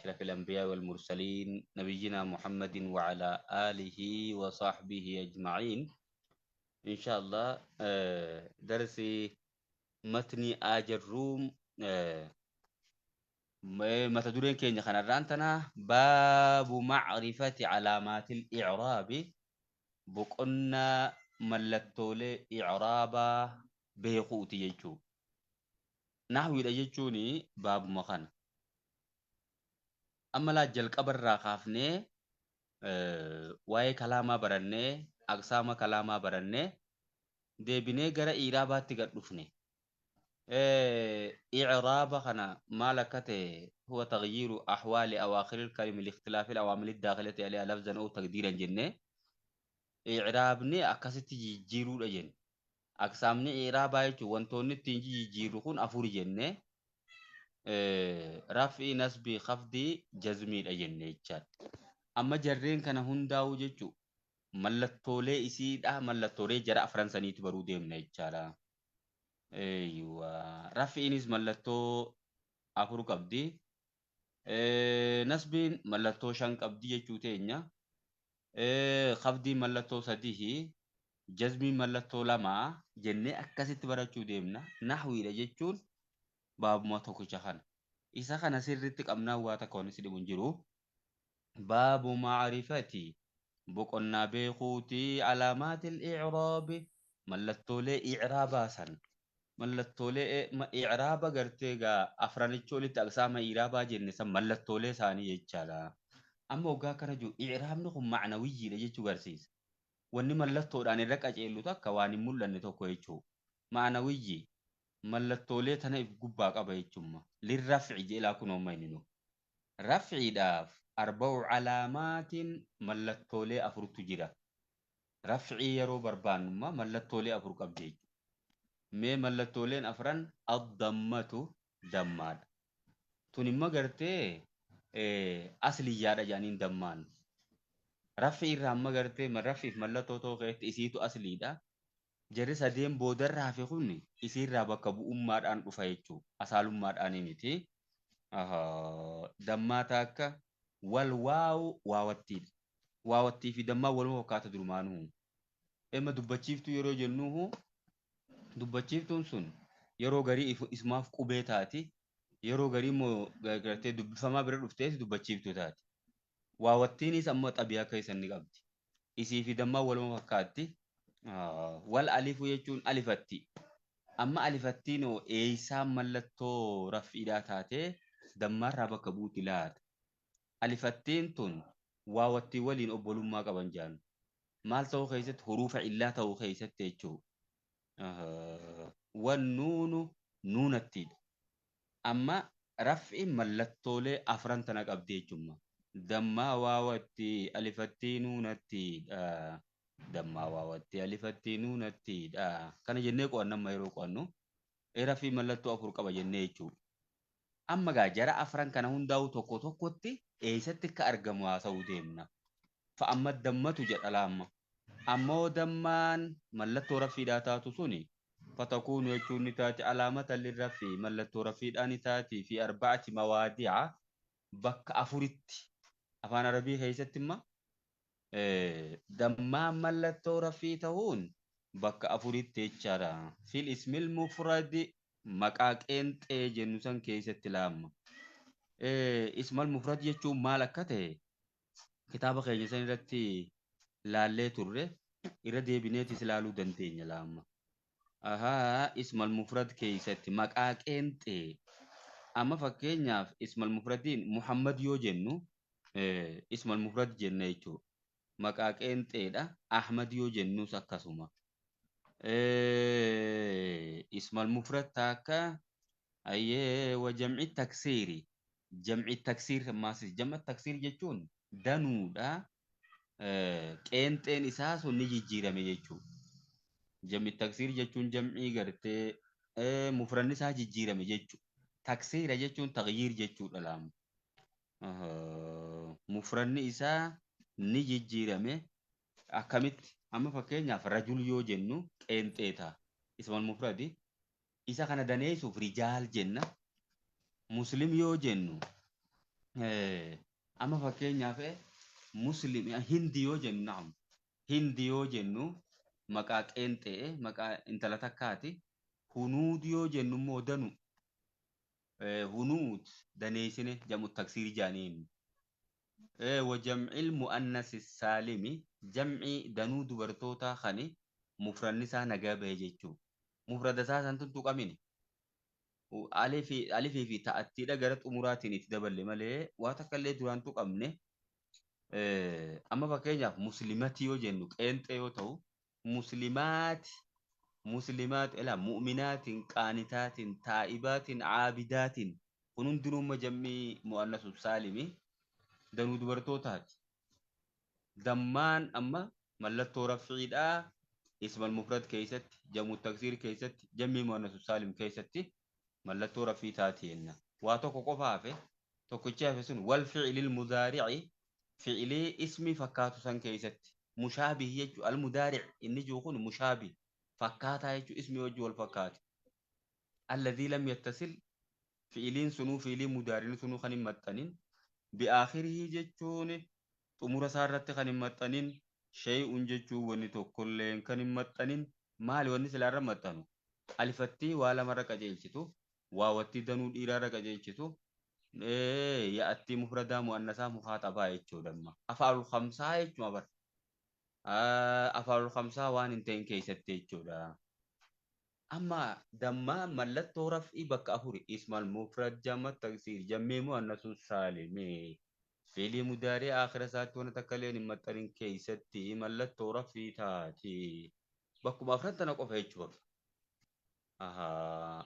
أشرف الأنبياء والمرسلين نبينا محمد وعلى آله وصحبه أجمعين. إن شاء الله درسي متني آج الروم. mata dureen keenya kanarraan tana baabu macrifati calaamaatil icraabi, boqonnaa mallattoolee icraabaa beekuuti jechuu. Nahwiidha jechuun baabuma kana. Amma laa jalqabarraa kaafnee waa'ee kalaamaa barannee, aqsaama kalaamaa barannee, deebinee gara i'raabaatti gad dhufne. I'raaba kana maal akka ta'e, huwa taghyiiru ahwaali awaakhiril kalimi liikhtilaafil awaamili daakhilati alayha lafzan aw taqdiiran jennee, i'raabni akkasitti jijjiiruudha jenne. Aqsaamni i'raabaa jechuun wantoonni ittiin jijjiirru kun afur jennee, raf'ii, nasbii, khafdii, jazmiidha jenne jechaadha. Amma jarreen kana hundaa'uu jechuun mallattoolee isiidha, mallattoolee jara afran saniitti baruu deemna jechaadha. Eeywa, raf'iinis mallattoo afur qabdi. Nasbiin mallattoo shan qabdi jechuu teenya. Khafdiin mallattoo sadihi, jazmiin mallattoo lama jennee akkasitti barachuu deemna. Nahwiidha jechuun baabuma tokkicha kana. Isa kana sirriitti qabnaan waa takka wanni si dhibu hin jiru. Baabu macrifati, boqonnaa beekuuti, calaamaatil i'raabi, mallattoolee i'raabaa san, mallattoolee i'raaba gartee gaa afranichi olitti aqsaama i'raabaa jenne san mallattoolee isaanii jechaadha. Amma waggaa kana jiru i'raabni kun macnawiyyiidha jechuu garsiisa. Wanni mallattoodhaan irra qaceellu takka waan hin mul'anne tokko jechuu. Macnawiyyi mallattoolee tana if gubbaa qaba jechumma. Lirrafci jedhaa kun amma inni nu. Rafciidhaaf arba'u calaamaatiin mallattoolee afurtu jira. Rafcii yeroo barbaannummaa mallattoolee afur qabdi jechuudha. Mee mallattooleen afran addammatu dammaadha. Tun immoo gartee asliyyaadha jedhaniin dammaan. Rafci irraa amma gartee rafciif mallattoo ta'uu keessatti isiitu asliidha. Jarri sadeen boodarraa hafe kun isiirraa bakka bu'ummaadhaan dhufa jechuudha. Asaalummaadhaan miti. Dammaa takka, wal waawu waawattiidha. Waawattii fi dammaa waluma fakkaata durumaanuu. Emma dubbachiiftuu yeroo jennuuhu, dubbachiiftuun sun yeroo garii isumaaf qubee taati. Yeroo garii immoo gartee dubbifamaa bira dhuftees dubbachiiftuu taati. Waawattiinis ammoo xabiyaa keessa ni qabdi. Isii fi dammaa waluma fakkaatti. Wal alifu jechuun alifatti. Amma alifattiin hoo eeysaan mallattoo raf'iidhaa taatee dammaarraa bakka buuti laata? Alifattiin tun waawattii waliin obbolummaa qaban jaan. Maal ta'uu keessatti? Huruufa illaa ta'uu keessatti jechuudha. Wannuunu nuunattiidha. Amma raf'iin mallattoolee afran tana qabdi jechuudha. Dammaa, waawattii, alifattii, nuunattiidha. Dammaa, waawattii, alifattii, nuunattiidha. Kana jennee qo'anna amma yeroo qo'annu. Rafii mallattoo afur qaba jennee jechuudha. Amma gaa jara afran kana hundaa'u tokko tokkotti eessatti akka argamu haasa'uu deemna. Fa'amma dammatu jedha laamma. Ammoo dammaan mallattoo raffiidhaa taatu suni fatakuunu jechuun ni taati, alaamata lirraffi mallattoo raffiidhaa ni taati, fi arba'ati mawaadi'a bakka afuritti. Afaan Arabii keessatti imma dammaan mallattoo raffii ta'uun bakka afuritti jechaadha. Fil ismil mufradi, maqaa qeenxee jennu san keessatti laamma. Ismal mufrad jechuun maal akka ta'e kitaaba keenya san irratti laallee turre, irra deebineetis ilaaluu dandeenya laamma. Ahaa, ismal mufrad keessatti maqaa qeenxee. Amma fakkeenyaaf ismal mufradiin Muhammad yoo jennu ismal mufrad jenna jechuudha. Maqaa qeenxeedha. Ahmad yoo jennus akkasuma. Ismal mufrad taakka ayyee wa jam'i taksiiri. Jam'i taksiir maasis, jam'a taksiir jechuun danuudha. Qeenxeen isaa sun ni jijjiirame jechuudha. Jam'i taksiir jechuun jam'ii gartee mufranni isaa jijjiirame jechuudha. Taksiira jechuun taghyiir jechuudha laamu. Mufranni isaa ni jijjiirame akkamitti? Amma fakkeenyaaf rajul yoo jennu qeenxee ta'a. Ismal mufradi. Isa kana daneessuuf rijaal jenna. Muslim yoo jennu Amma fakkeenyaaf muslim hindi yoo jennu, naam, hindi yoo jennu maqaa qeenxee, maqaa intala takkaati. Hunuud yoo jennu immoo danu, hunuud daneessine jamu taksiir jaaniin. Wajamcil mu'annasi saalimi, jamci danuu dubartootaa kani mufranni isaa nagaa bahe jechuu. Mufrada isaa san tuttuqamini. Alifii fi ta'attiidha gara xumuraatiin itti daballe malee waa takka illee duraan tuqamne. Amma fakkeenyaaf muslimatii yoo jennu qeenxee yoo ta'u, muslimaati, muslimaat ila mu'minaatiin, qaanitaatiin, taa'ibaatiin, caabidaatiin, kun hundinuu jammii mu'annasu saalimi danuu dubartootaati. Dammaan amma mallattoo rafciidhaa ismal mufrad keessatti, jamu taksiir keessatti, jammii mu'annasu saalim keessatti mallattoo rafii taati jenna. Waa tokko qofa hafe, tokkichi hafe sun wal fi'ilil mudaari'i, fi'ilii ismi fakkaatu san keessatti mushaabih jechuu. Al mudaari' inni jiru kun mushaabih fakkaataa jechuu, ismi wajji wal fakkaate. Alladhii lam yattasil, fi'iliin sunuu, fi'ilii mudaariin sunuu kan hin maxxanin, bi'aakhirihi jechuun xumura isaa irratti kan hin maxxanin, shay'un jechuun wanni tokkolleen kan hin maxxanin. Maali wanni silaa irra maxxanu? Alifattii waa lamarra qajeelchitu, waawattii danuu dhiiraarra qajeelchitu, ya'attii mufradaa mu'annasaa mukaaxabaa jechuudha. Amma afaalul khamsaa jechuudha bar. Afaalul khamsaa waan hin ta'in keessatti jechuudha. Amma dammaa mallattoo raf'ii bakka afuri: ismal mufrad, jamma taksiir, jammii mu'annasu saalimi, fi'ilii mudaarii aakhira isaatti wanta takka illee hin maxxanin keessatti mallattoo raf'ii taati. Bakkuma afran tana qofa jechuudha.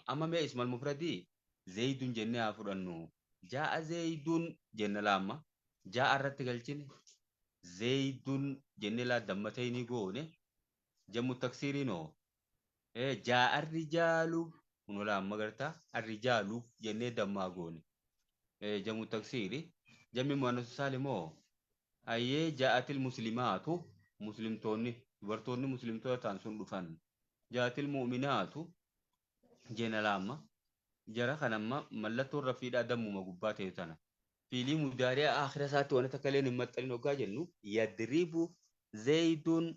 Amma mee ismal mufradii zeeyidun jennee haa fudhannu. Jaa'a zeeyidun jenna laamma. Jaa'a irratti galchine zeeyidun jennee laa dammatee goone. Jammu taksiiriinoo jaa'a arrijaalu kun laamma gartaa arrijaalu jennee dammaa goone. Jammu taksiiri. Jammi mu'annasu saalimoo hayyee jaa'atil muslimaatu, muslimtoonni dubartoonni muslimtoota ta'an sun dhufan. Jaa'atil mu'minaatu jenna laamma. Jara kanamma mallattoon rafiidhaa dammuma gubbaa ta'e tana. Fiilii mudaari'a aakhira isaatti wanta takka illee hin maxxanin hoggaa jennu, yadribu zeeyidun,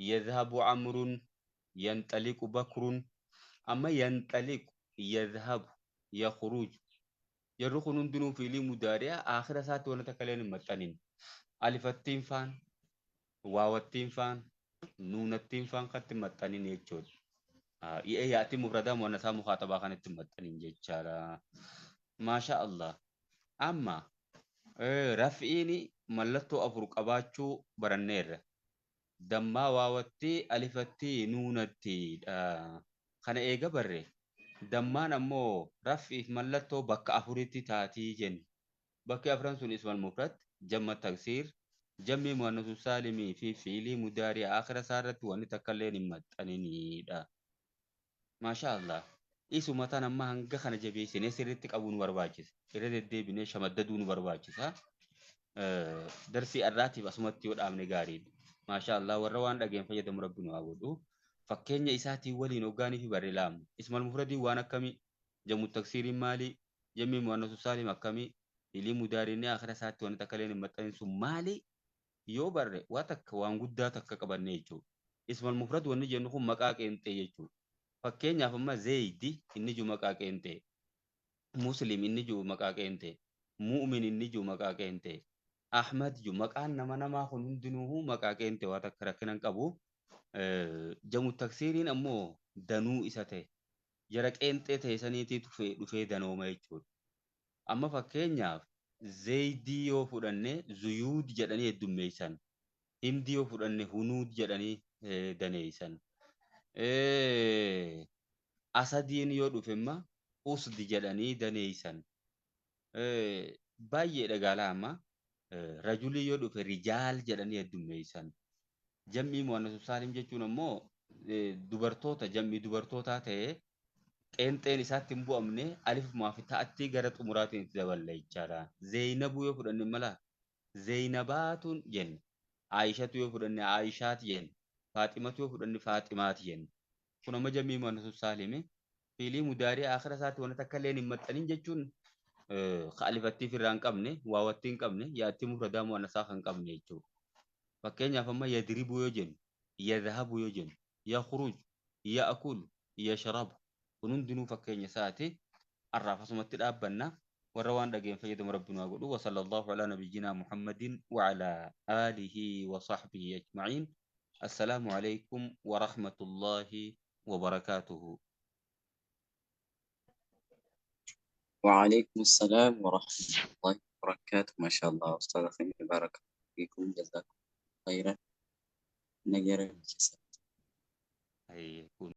yadhabu amrun, yanxaliqu bakrun. Amma yanxaliqu, yadhabu, yakhruju, jarri kun hundinuu fiilii mudaari'a aakhira isaatti wanta takka illee hin maxxanin. Alifattiin faan, waawattiin faan, nuunattiin faan katti maxxanin jechuudha. Yaa'tii mufradaa mu'annasaa mukaaxabaa kanatti maxxanin jechaadha. Maasha Allah. Amma raf'iin mallattoo afur qabaachuu baranneerra. Dammaa waawatti, alifatti, nuunattiidha. Kana eega barre, dammaan ammoo raf'iif mallattoo bakka afuritti taatii jenna. Bakki afran sun ismal mufrad, jamma taksiir, jammii mu'annasu saalimii fi fiilii mudaarii aakhira isaa irratti wanni takka illee hin maxxaninidha. Maasha Allah. Isuma tan amma hanga kana jabeessinee sirriitti qabuu nu barbaachisa. Irra deddeebinee shamaddaduu nu barbaachisa. Darsii har'aatiif asumatti yoo dhaabne gaariidha. Maasha Allah, warra waan dhageen fayyadamu rabbi nu haa godhu. Fakkeenya isaatiin waliin hoggaanii fi barree laamu. Ismal mufradiin waan akkamii? Jammu taksiiriin maali? Jammii mu'annasu saalim akkamii? Fiilii mudaariin aakhira isaatti wanti takka illee hin maxxanin sun maali? Yoo barre waa takka waan guddaa takka qabanne jechuudha. Ismal mufrad wanni jennu kun maqaa qeenxee jechuudha. Fakkeenyaaf amma zeeydi inni jiru maqaa qeenxee. Muslim inni jiru maqaa qeenxee. Mu'min inni jiru maqaa qeenxee. Ahmad jiru maqaan nama namaa kun hundinuu maqaa qeenxee, waa takka rakkina hin qabu. Jamu taksiiriin ammoo danuu isa ta'e. Jara qeenxee ta'e saniitiitu dhufee danooma jechuudha. Amma fakkeenyaaf zeeydii yoo fudhanne zuyuud jedhanii heddummeessan. Hindii yoo fudhanne hunuud jedhanii daneessan. Asadiin yoo dhufe imma usdi jedhanii daneessan. Baay'eedha gaalaa amma. Rajulii yoo dhufe rijaal jedhanii heddummeessan. Jammii mu'annasu saalim jechuun ammoo dubartoota, jammii dubartootaa ta'ee qeenxeen isaatti hin bu'amne, alifumaa fi ta'attii gara xumuraatiin itti daballa jechaadha. Zeeyinabuu yoo fudhanne mala Zeeyinabaatuun jenna. Aayishatu yoo fudhanne Aayishaati jenna. Faaximatu yoo fudhanne Faaximaati jenna. Kun amma jammii mu'annasu saalimi. Fiilii mudaarii aakhira isaatti wanta takka illee hin maxxanin jechuun Ka alifattii ofirraa hin qabne, waawattii hin qabne, yaattii mufradaa mu'annasaa kan qabne jechuudha. Fakkeenyaaf amma yadribuu yoo jennu, yadhabu yoo jennu, yakhruju, ya'kulu, yashrabu kun hundinuu fakkeenya isaati. Har'aaf asumatti dhaabbanna. Warra waan dhageen fayyadamu Rabbi nu haa godhu. Wa sallallahu alaa nabiyyinaa Muhammadin wa alaa aalihi wa sahbihi ajma'iin. Assalaamu alaikum wa rahmatullahi wa barakaatuhu. وعليكم السلام ورحمة الله وبركاته. ما شاء الله أستاذ أخي، بارك فيكم، جزاكم خيرا. نجرة. Ay, kun